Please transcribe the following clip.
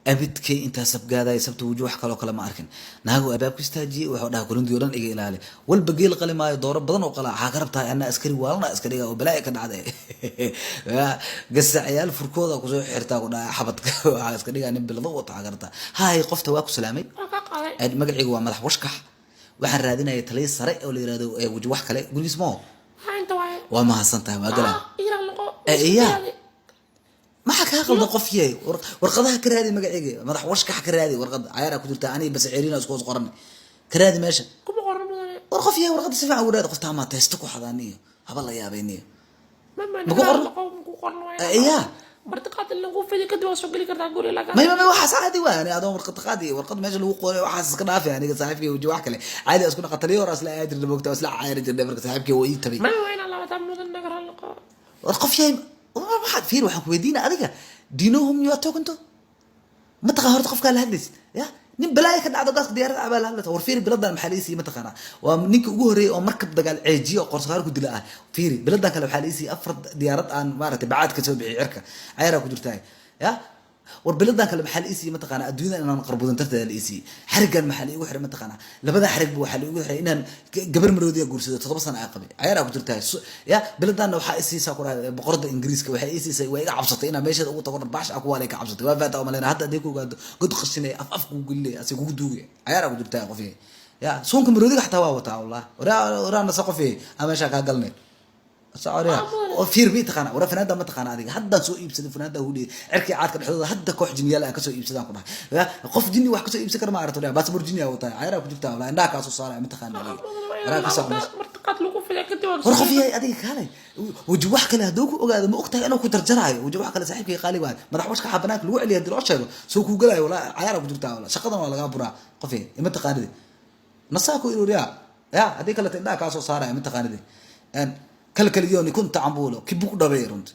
Abidkay intaa sabgaadaya sabta wuju wax kaloo kale ma arkin. Naagu albaabku istaajiyey, wuxuu dhaha: "Kulundii oo dhan iga ilaali." Walba geel qali maayo, dooro badan oo qalaa. Waxaa ka rabtahay anaa askari waalna iska dhiga oo balaa'i ka dhacday. Gasacayaal furkooda kusoo xirtaa ku dhaha xabadka, waxaa iska dhigaa nin bilado wata. Waxaa ka rabtaa haay qofta waa ku salaamay. Waa kaa qaaday. Magacaygu waa Madax Washkax. Waxaan raadinaya taliya sare oo la yirahdo weji wax kale gurigiis moo. Ha, inta waaye. Waa mahadsan tahay, waa galaa. Ah, igra noqo. Iya. Maxaa kaa qaldan, qof yahay? Warqadaha ka raadi magacayga, Madax Washkax ka raadi warqada. Cayaaraa ku jirta, aniga bas ceeriina isku hoos qoran. Ka raadi meesha. Kuma qoran, mudane. War qof yahay, warqada si fiican ugu raadi. Qofta amaa teesto ku xadaaniyo haba la yaabayniyo. Ma Ma ku qoran? Noqo, ma ku qoran waaye. Iya. Martiqaad in lagu fidi kadib waa soo geli kartaa guriga laakiin May, waxaas caadi waa. Ani adoon warqad qaadi, warqad meesha lagu qoray waxaas iska dhaafay. Aniga saaxiibkay waji wax kale caadi isku dhaqa, taliyo hore isla aadi jirnay, moogta isla caayri jirnay. Marka saaxiibkay waa ii tabay. Ma waa inaa laabataa, mudan, naga raali noqo. War qof yahay, waxaad fiir, waxaan ku weydiina adiga, do you know whom you are talking to? Ma taqaan horta qofkaa la hadlaysid? Ya nin balaayo ka dhacdo, gaaska diyaarada cabaa la hadlaysa. War fiiri, biladan maxaa laii siiyey mataqaanaa? Waa ninka ugu horreeyay oo markab dagaal ceejiyo oo qorsaar ku dila ah. Fiiri, biladan kale waxaa laii siiyey afar diyaarad aan maaragtay bacaad ka soo bixiyay cirka. Cayaaraa ku jirtaa. Ya war, biladan kale maxaa la ii siiyey mataqaanaa? Adduunyada inaan qarbudan darteeda la ii siiyey. Xarigan maxaa la iigu xiray mataqaanaa? Labada xarig ba waxaa la iigu xiray inaan gabar maroodiya guursado, 7 sano aa qabay. Cayaaraa ku jirtaa. Ya biladanna waxaa i siisaa ku dhahay boqorada Ingiriiska. Waxay ii siisay, waa iga cabsatay inaan meesheeda ugu tago, dharbaash ah ku waalay ka cabsatay. Waa faata umaleyna hadda haddii ku ogaado, god qashinay, af af kugu gelinay, ase kugu duugay. Cayaaraa ku jirtaa, qof yahay. Ya suunka maroodiga xataa waa wataa wallah. Waraa waraa nasa, qof yahay, aan meeshaa kaa galnay. Socoriya oo fiir, mi taqaana? Wara fanaanda ma taqaana adiga? Haddaan soo iibsaday fanaanda hudhiye, cirkii caadka dhexdooda hadda koox jinniyaal aan kasoo iibsadaan ku dhahay. Ya qof jinni wax kasoo iibsan kara ma aragto? Baasaboor jinni aa wataa. Cayaaraa ku jirtaa wallah, indhaha kaa soo saaraya. Ma taqaana adiga? Mudan, waa Waraa inaa ka soo laabataa, martiqaad lagu fidi kadib waa War qof yahay, adiga kaalay. Waji wax kale hadduu ku ogaado, ma ogtahay inuu ku jarjaraayo? Waji wax kale saaxiibkay qaali waayo. Madax Washkaxa banaanka lagu celiya hadii loo sheego, soo kuu galayo walaa. Cayaaraa ku jirtaa wallah, shaqadan waa lagaa buraa. Qof yahay, ima taqaanidi? Nasaa ku iloriyaa. Ya haddii kaleta indhaha kaa soo saaraya. Ma taqaanidi? Kalkaliyoni kunta cambuulo kibug dhabay runti.